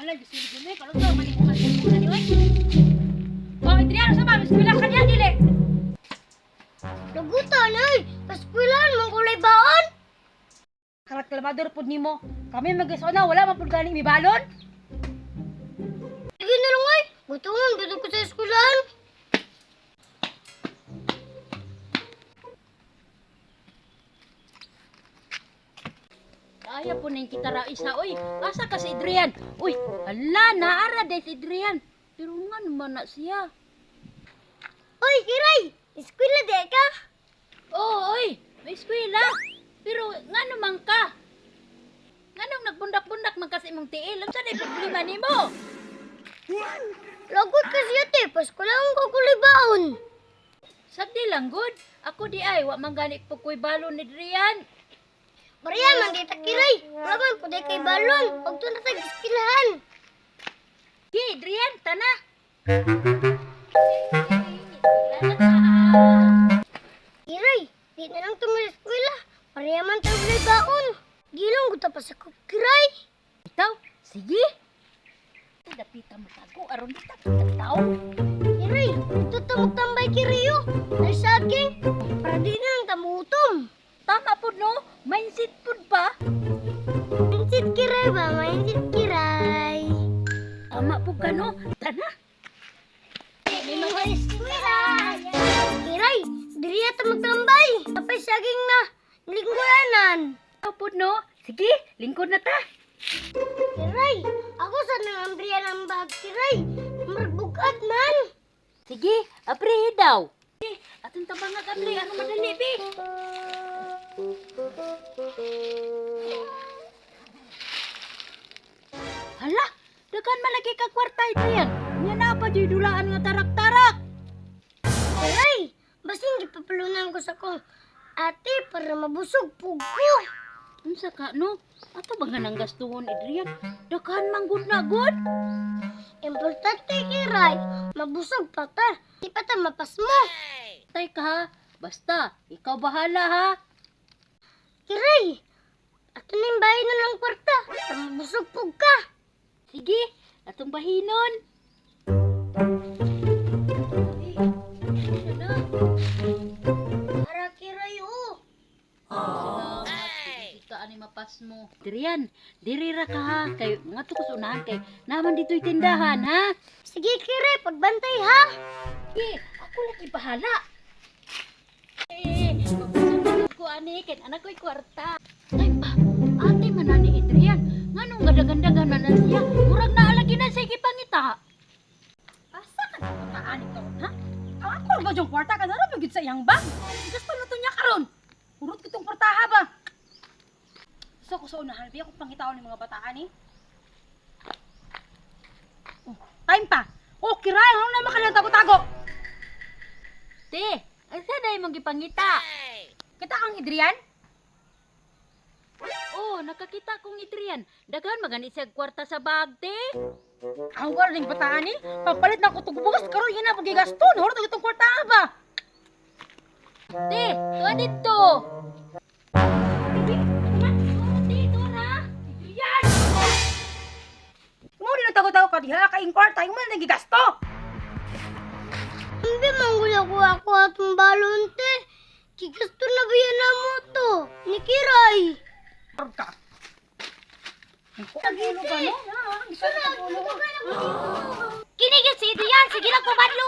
Bahala gisulod yun eh. Karon sa man imong asigura ni oy. Oh, Adriano sa ba, eskwela ka niya dili. Lagutan ay, paskwilan mong kulay baon. Karat kalmador pud nimo. Kami mag-isona wala man pud gani mibalon. Sige na lang ay, gutungan dito ko sa eskwelahan. Kaya po ning kita ra isa oy. Asa ka si Adrian? Uy, hala naara day si Adrian. Pero nga naman na siya. Oy, Kiray, eskwela di ka? Oo, oy, may eskwela. Pero nga naman ka? Nganong nagbundak-bundak man kasi imong tiil? Unsa na problema nimo? Lagot kasi ate, paskwilan ko kulay baon. Sabdi lang good. Ako di ay wa man gani po koy balon ni Adrian. Maria, man di ta Kiray. Wala man po di kay balon. Pagto na tag eskwelahan. Gi, Adrian, tana. Kiray, di na lang tumil eskwela. Pareha man tayo kulay baon. Gilang ko pa sa Kiray. Ikaw, sige. Dapita mo tago aron di ta kita tao. Kiray, ito tamog tambay Kiray oh. Ay saging, para di na lang tamutom. Tama pud no, mindset pud pa. Mindset Kiray ba? Mindset Kiray. Tama pud ka no. Tana. Eskwela! Kiray, diri na magtambay. Tapay saging na, lingkuranan. Ikaw pud no. Sige, lingkod na ta. Kiray, ako sa nangambriya ng bag, Kiray. Marbugat man. Sige, aprehi daw. Sige, atong tabanga kabli, ano madali bi? Hala, daghan malagi ka kwarta Adrian. Nya na pa jud dulaan nga tarak-tarak. Kiray, basin gipapalunan ko sa kong ate para mabusog pug ko. Unsa ka no? Ato ba nga nang gastuhon Adrian? Daghan man gud na gud. Importante, Kiray, mabusog pa ta. Di pa ta mapasmo. Tay ka ha. Basta, ikaw bahala ha. Kiray, ato na yung bahay na lang kwarta para mabusog pug ka. Sige, atong bahinon. Eh, ano na? Para Kiray, oh. Salamat. Kita ani mapas mo. Adrian, diri ra ka ha. Kay ngadto ko sa unahan kay naman dito'y tindahan ha. Sige, Kiray, pagbantay ha. Sige, ako lagi bahala. Eh, mabusog ko ani kay anak ko'y kwarta. Ay pa, ate man na ni Adrian. Nganong gadagandagan na na siya? Murag naalagi na siya gipangita. Asa ka na bataan ito, ha? Ang ako ba yung kwarta ka na rin sa iyang bag? Gusto na to niya karon. Urot kitong kwartaha ba? So ko sa unahan, biya kong pangitaon ng mga bataan eh. Oh, time pa. Oh, kiray, ano naman ka lang tago-tago? Te, asa na imong gipangita? Kita kang Adrian? Oh, nakakita kong Adrian. Daghan magani siya kwarta sa bag, te. Ang wala ning bataan eh. Papalit na ko tugbugas karon yan na pagigaston. Hurot itong kwartaha ba? Te, tuwa dito. Oh, te, tuwa Adrian! Mo rin ang tago-tago ka diha kay kwarta, yung man gigasto. Hindi manggula ko ako atong balon, te. Gigasto na ba yan na mo to? Ni Kiray. Karon ka. Ang ulo ba no? Ah, gusto na ang ulo. Kinigil si Adrian, sige lang pabadlo